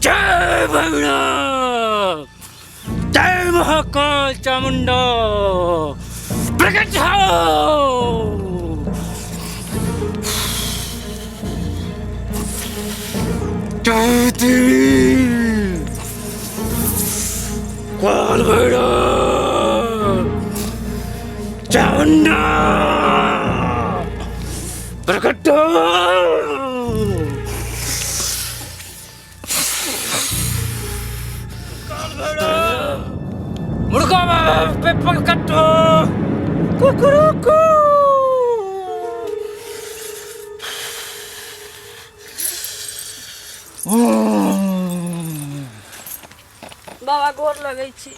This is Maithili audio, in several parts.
जय भैरव, जय महाकाल चामुंडा, प्रकट हो। जय देवी काल भैरव चामुंडा प्रकट हो। मुर्गा पेपर कटो कुकरुकू। बाबा गोर लगै छी।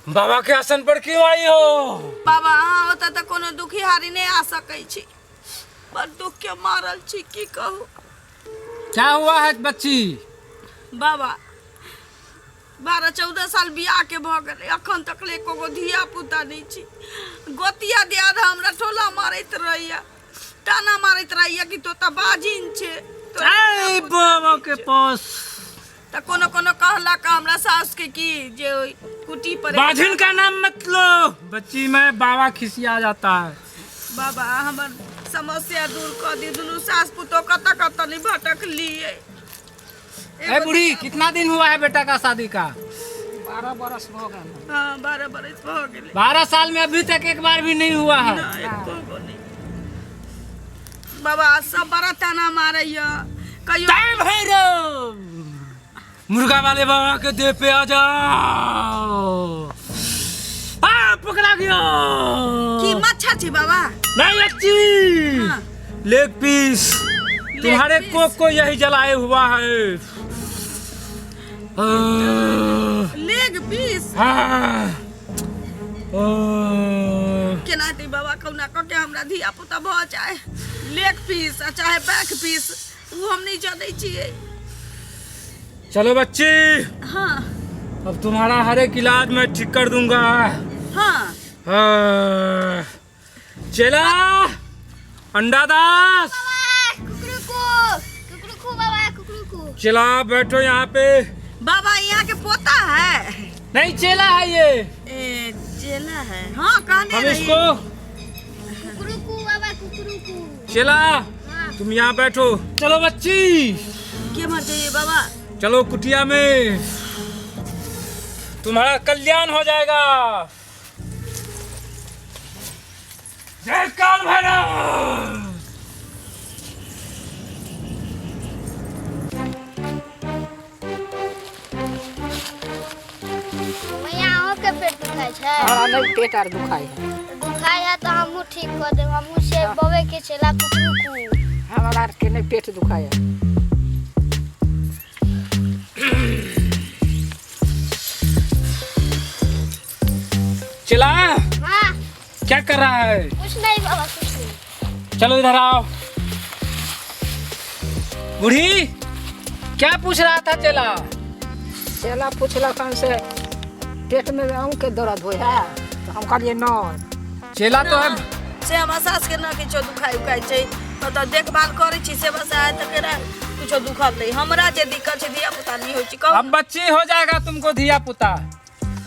बाबा के आसन पर क्यों आई हो? बाबा अहाँ ओतऽ तऽ कोनो दुखी हारी नहि आ सकै छी, बड़ दुख के मारल छी, की कहू। क्या हुआ है बच्ची? बाबा 12-14 साल बियाह के भऽ गेलै, अखन तक ले एको गो धिया पुता नहि छी। गोतिया दियाद हमरा टोला मारैत रहैया, ताना मारैत रहैया कि तो तऽ बाजिन छै, तोरा ऐ धिया-पुता बाबा नहि के छै। पास तऽ कोनो कोनो कहलक हमरा सास के कि जे ओहि कुटी पर बाजिन का नाम मत लो बच्ची, मैं बाबा खिसिया जाता है। बाबा हमर समस्या दूर कऽ दी, दुनू सास पुतोह कतऽ कतऽ नहि भटकलियै। ए बूढ़ी, कितना दिन हुआ है बेटा का शादी का? 12 बरस भऽ गेल। हाँ, 12 बरस भऽ गेलै। 12 साल में अभी तक एक बार भी नहीं हुआ है? नहि, एको गो नहि। बाबा सब बड़ा ताना मारैया कहियो। जय भैरव, मुर्गा वाले बाबा के देह पे आ जाओ। आ पकड़ा गया। की मच्छर छी बाबा? नहीं बच्ची, हाँ। लेग पीस तुम्हारे पीस। कोक को यही जलाए हुआ है। लेग पीस? हाँ। केना हेतै बाबा, कहुना कऽ के हमरा धिया पुता भऽ जाए। लेग पीस आ चाहे बैक पीस, ओ हम नहि जनै छियै। चलो बच्ची। हाँ। अब तुम्हारा हर एक इलाज मैं ठीक कर दूंगा। हाँ। हाँ। चेला अंडा दास, चेला बैठो यहाँ पे। बाबा यहाँ के पोता है? नहीं, चेला है ये। ए, चेला है, हाँ कहने हम रही। इसको कुकरुकू बाबा कुकरुकू। चेला हाँ। तुम यहाँ बैठो। चलो बच्ची। के मर जाइए बाबा? चलो कुटिया में, तुम्हारा कल्याण हो जाएगा। जय काल भैरव। मैया अहूँके पेट दुखाइ छै? हमरा नहि पेट आर दुखाइ है। दुखाइ है तऽ हमहूँ ठीक कऽ देब, हमहूँ से बबे के चेला कुकरुकू। हमरा आरके नहि पेट दुखाइ है। चला। हाँ। क्या कर रहा है? कुछ नहीं बाबा, कुछ नहीं। चलो इधर आओ। बूढ़ी क्या पूछ रहा था चेला? चेला पूछलक हन से पेट में अहूँके दर्द होइ है, तऽ हम कहलियै नहि। चेला तो है। से हमरा सासके न किछो दुखाइ उखाइ छै, तऽ देखभाल करै छी से बस, आइ तक केना किछो दुखल नहि। हमरा जे दिक्कत छै धिया पुता नहि होइ छै, कहू। अब बच्ची हो जाएगा तुमको धिया पुता।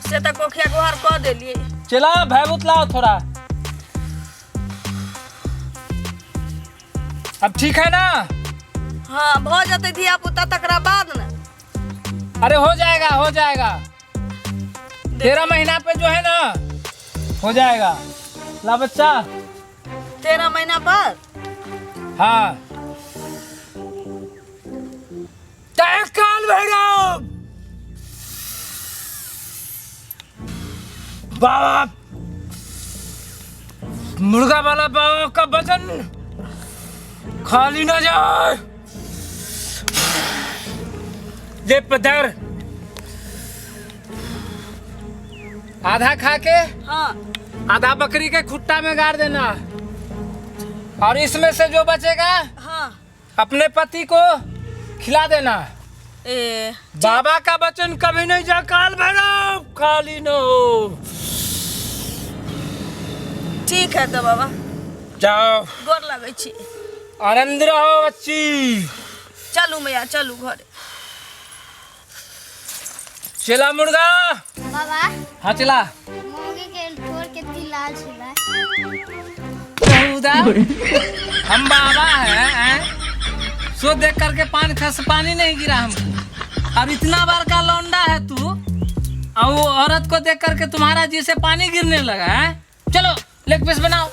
से तऽ कोखिया गुहार कऽ देलियै। चला भैबूत लाओ थोड़ा। अब ठीक है ना? हाँ, भऽ जेतै धिया पुता तकरा बाद ने। अरे हो जाएगा, हो जाएगा, 13 महीना पे जो है ना हो जाएगा। ला बच्चा। 13 महीना पर? हाँ। जय काल भैरव बाबा, मुर्गा वाला बाबा का वचन खाली ना जाए। ले पधर, आधा खा के हाँ आधा बकरी के खुट्टा में गाड़ देना, और इसमें से जो बचेगा हाँ अपने पति को खिला देना। ए बाबा का वचन कभी नहीं जा काल भैरव खाली न हो। ठीक है तो बाबा जाओ। गोर लगै छी। आनंद रहो बच्ची। चलू मैया, चलू घरे। चला मुर्गा। बाबा। हाँ चला। मौगी के ठोर के तिल लाल छला। बहुदा, हम बाबा हैं, हैं? सो देख करके पान खस पानी नहीं गिरा हमको। और इतना बार का लौंडा है तू और वो औरत को देख करके तुम्हारा जी से पानी गिरने लगा है। चलो लेग पीस बनाओ।